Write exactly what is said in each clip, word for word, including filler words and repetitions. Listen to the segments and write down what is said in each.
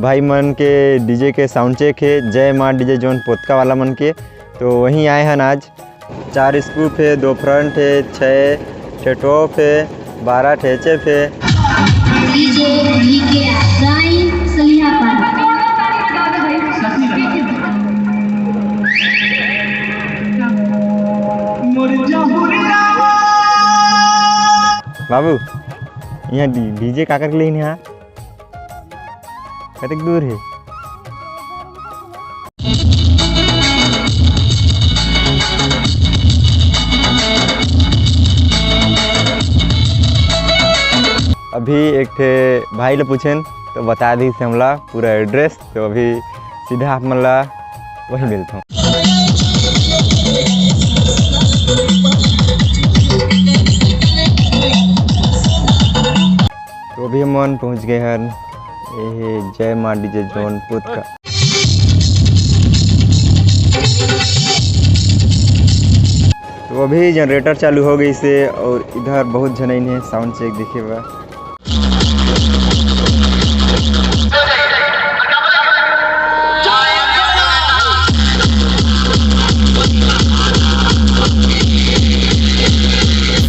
भाई मन के डीजे के साउंड चेक हे, जय माँ डीजे जोन पोतका वाला मन के। तो वहीं आए हन आज। चार स्कूप हे, दो फ्रंट हे, छः ठे टॉप हे, बारह ठे एचएफ हे। DJ DK Sai Saliyapara. बाबू, यहाँ डी-, डीजे काकर के लेन हे? कतेक दूर हे? अभी एक ठे भाई ले पूछेन तो बता दिस हमला पूरा एड्रेस, तो अभी सीधा आप मन ला वही मिलथों। तो अभी हमन पहुंच गए हन, ये हे जय माँ डीजे जोन पोतका। तो अभी जनरेटर चालू हो गई से और इधर बहुत झन आइन हे साउंड चेक देखे बर।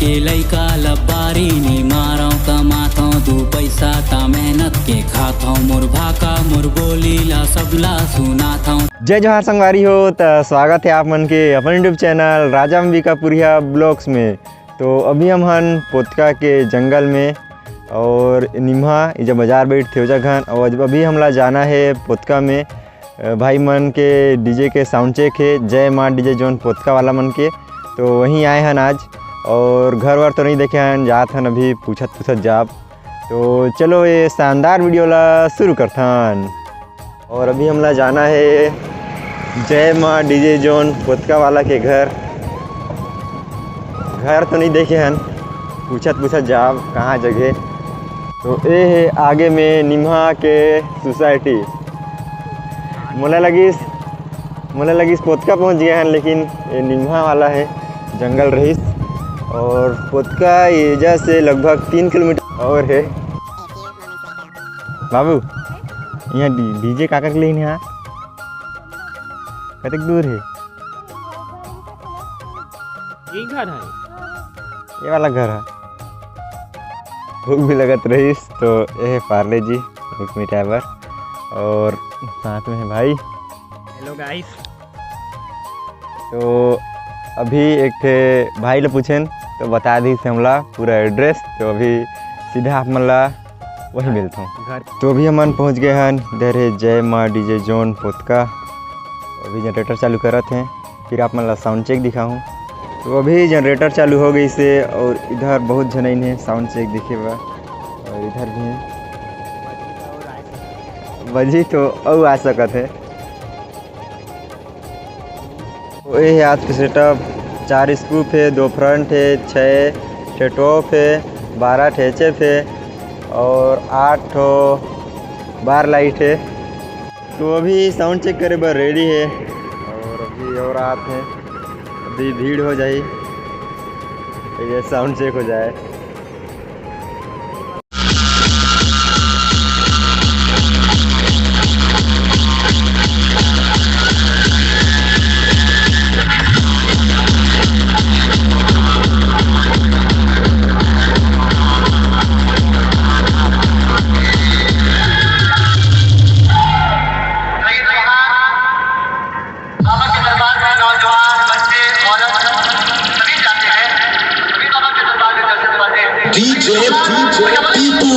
के लइका लबारी नी मारव, कमाथव दू पैसा ता मेहनत के खाथव, मोर भाखा मोर बोली ला सबला सुनाथव। जय जोहार संगवारी हो, त स्वागत है आप मन के अपन YouTube चैनल राजा अंबिकापुरिया ब्लॉग्स में। तो अभी हम हन पोतका के जंगल में और निम्हा इजा बाजार बैठथे ओ जगह, और अभी हमला जाना है पोतका में। अ, भाई मन के डीजे के साउंड चेक हे, जय माँ डीजे जोन पोतका वाला मन के। तो वहीं आए हन आज और घर वर तो नहीं देखे हन, जात हन अभी पूछत पूछत जाब। तो चलो ये शानदार वीडियो ला शुरू करथन। और अभी हमला जाना है जय माँ डीजे जोन पोतका वाला के घर। घर तो नहीं देखे हन, पूछत पूछत जाब कहाँ जगह। तो ए हे आगे में निम्हा के सोसाइटी। मोला लगिस, मोला लगिस पोतका पहुँच गए हन, लेकिन ये निम्हा वाला है, जंगल रहिस। और पोतका एजा से लगभग तीन किलोमीटर और है। बाबू, यहाँ डी-, डीजे काकर के लेन हे? कतेक दूर है? ये घर है। ये वाला घर है। भूख भी लगत रहिस, तो ये है पार्ले जी, भूख मिटाए बर। और साथ में है भाई। हेलो गाइस। तो अभी एक ठे भाई ले पूछेन, तो बता दिस हमला पूरा एड्रेस। तो अभी सीधा आप मन ला वही मिलथों। घर। तो अभी हमन पहुँच गए हन, इधर है जय माँ डीजे जोन पोतका। अभी जनरेटर चालू करत हैं, फिर आप मन ला साउंड चेक दिखाहूँ। तो अभी जनरेटर चालू हो गई से और इधर बहुत झन आइन हे साउंड चेक देखे बर, और इधर भी है। बजी तो अउ आ सकत है। तो ये है आज के सेटअप, चार स्कूप है, दो फ्रंट है, छः ठे टॉप है, बारह ठे एचएफ है और आठ ठो बार लाइट है। तो अभी साउंड चेक करे बर रेडी है और अभी और आत है, अभी भीड़ हो जाही, ये साउंड चेक हो जाए। बाबा के दरबार में नौजवान, बच्चे, औरत सभी जाते हैं। सभी बाबा के दरबार में दर्शन पाते हैं। डीजे पीपू।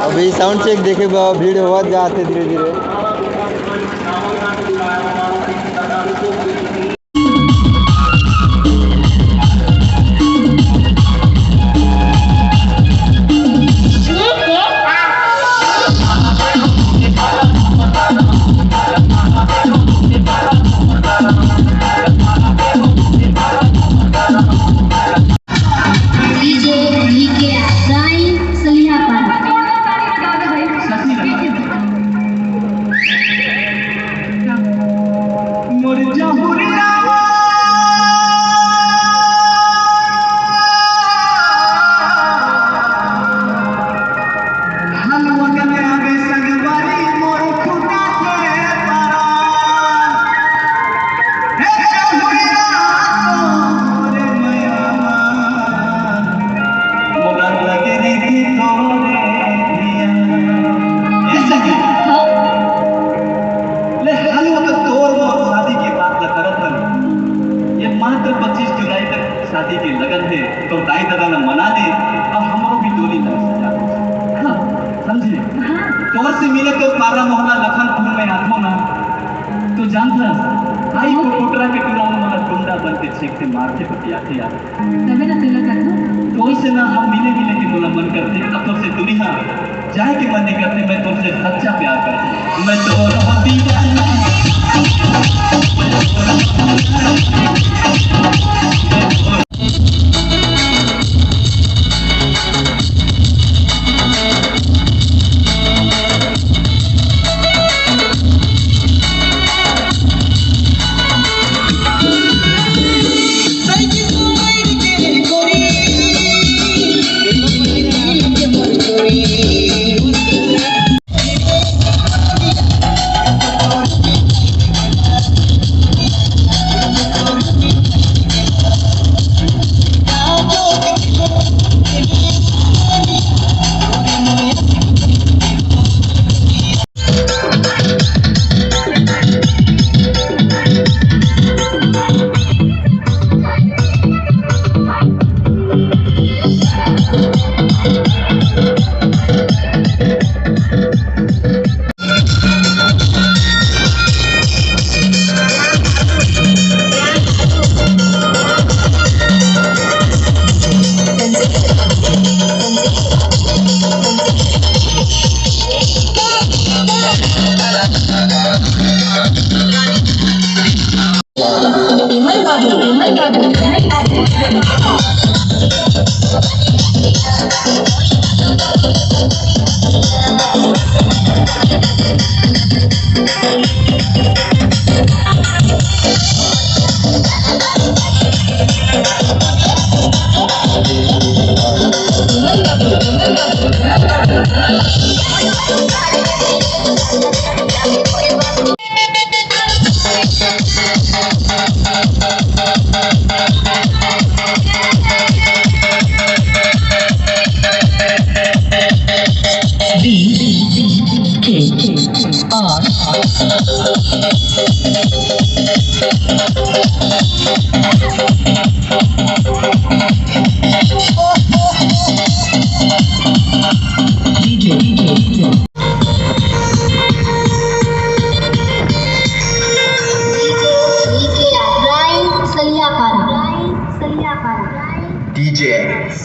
अभी साउंड चेक देखे बा, भीड़ होवत जात हे धीरे धीरे। ले, हलवा तो तोर मोर शादी के बात ल करत हन। ये मात्र पच्चीस जुलाई तक शादी के लगन हे, तो दाई ददा ल मना ले, अब हमरो भी डोली ला सजा दे। हाँ। समझे? हाँ। तोर से मिले तो पारा मोहल्ला लखनपुर में आथो ना, तो जानथस, आई को टोटरा के टुरा मन मोला गुंडा बन के छेक के मारथे, बतियाथे यार। तबे ना तेला जाथो। कोई से ना हम मिले मिले के मोला मन करथे, अब तोर से दुनिया जाए के मन नहीं करथे, मैं तोर से सच्चा प्यार करथों। मैं तो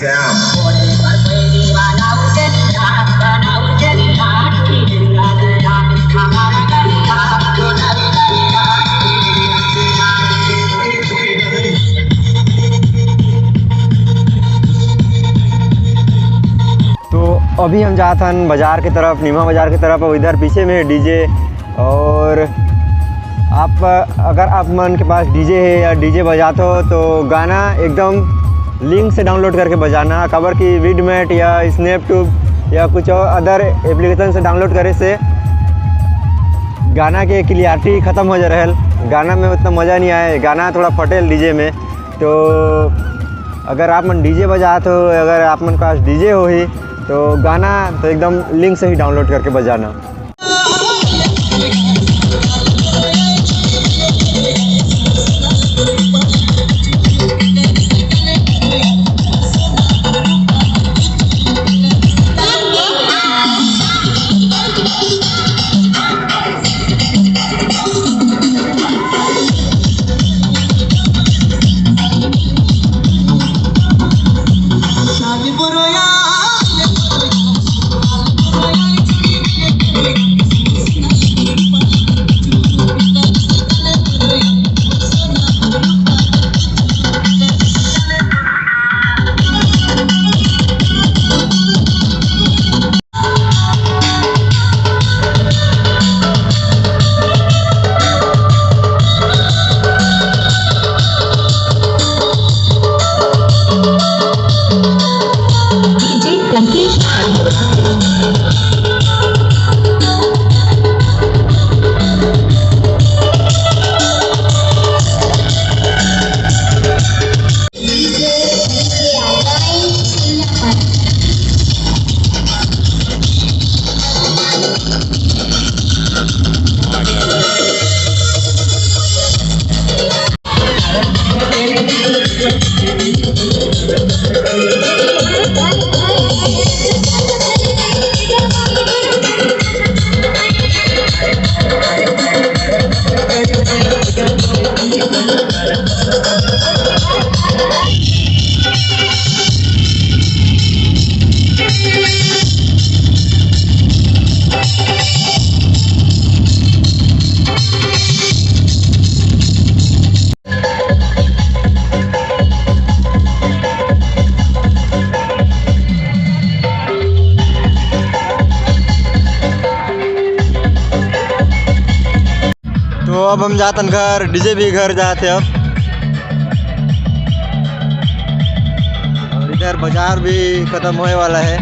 तो अभी हम जात हन बाजार के तरफ, निमा बाजार के तरफ, और इधर पीछे में है डीजे। और आप, अगर आप मन के पास डीजे है या डीजे बजाते हो, तो गाना एकदम लिंक से डाउनलोड करके बजाना, काबर कि विडमेट या स्नैपट्यूब या कुछ और अदर एप्लीकेशन से डाउनलोड करे से गाना के क्लियरिटी खत्म हो जा रहल, गाना में उतना मज़ा नहीं आए, गाना थोड़ा फटेल डीजे में। तो अगर आप मन डीजे बजात हो, अगर आप मन पास डीजे होही, तो गाना तो एकदम लिंक से ही डाउनलोड करके बजाना। तो अब हम जातन घर, डीजे भी घर जाते अब। और इधर बाजार भी खत्म होने वाला है।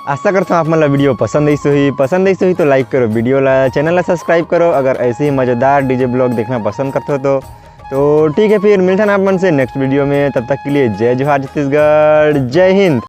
आशा करता हूँ आप मन ला वीडियो पसंद आइस होही। पसंद आइस होही तो लाइक करो वीडियो ला, चैनल ला सब्सक्राइब करो अगर ऐसे ही मज़ेदार डीजे ब्लॉग देखना पसंद करते हो तो। तो ठीक है, फिर मिलते हैं आप मन से नेक्स्ट वीडियो में। तब तक के लिए जय जोहार छत्तीसगढ़, जय हिंद।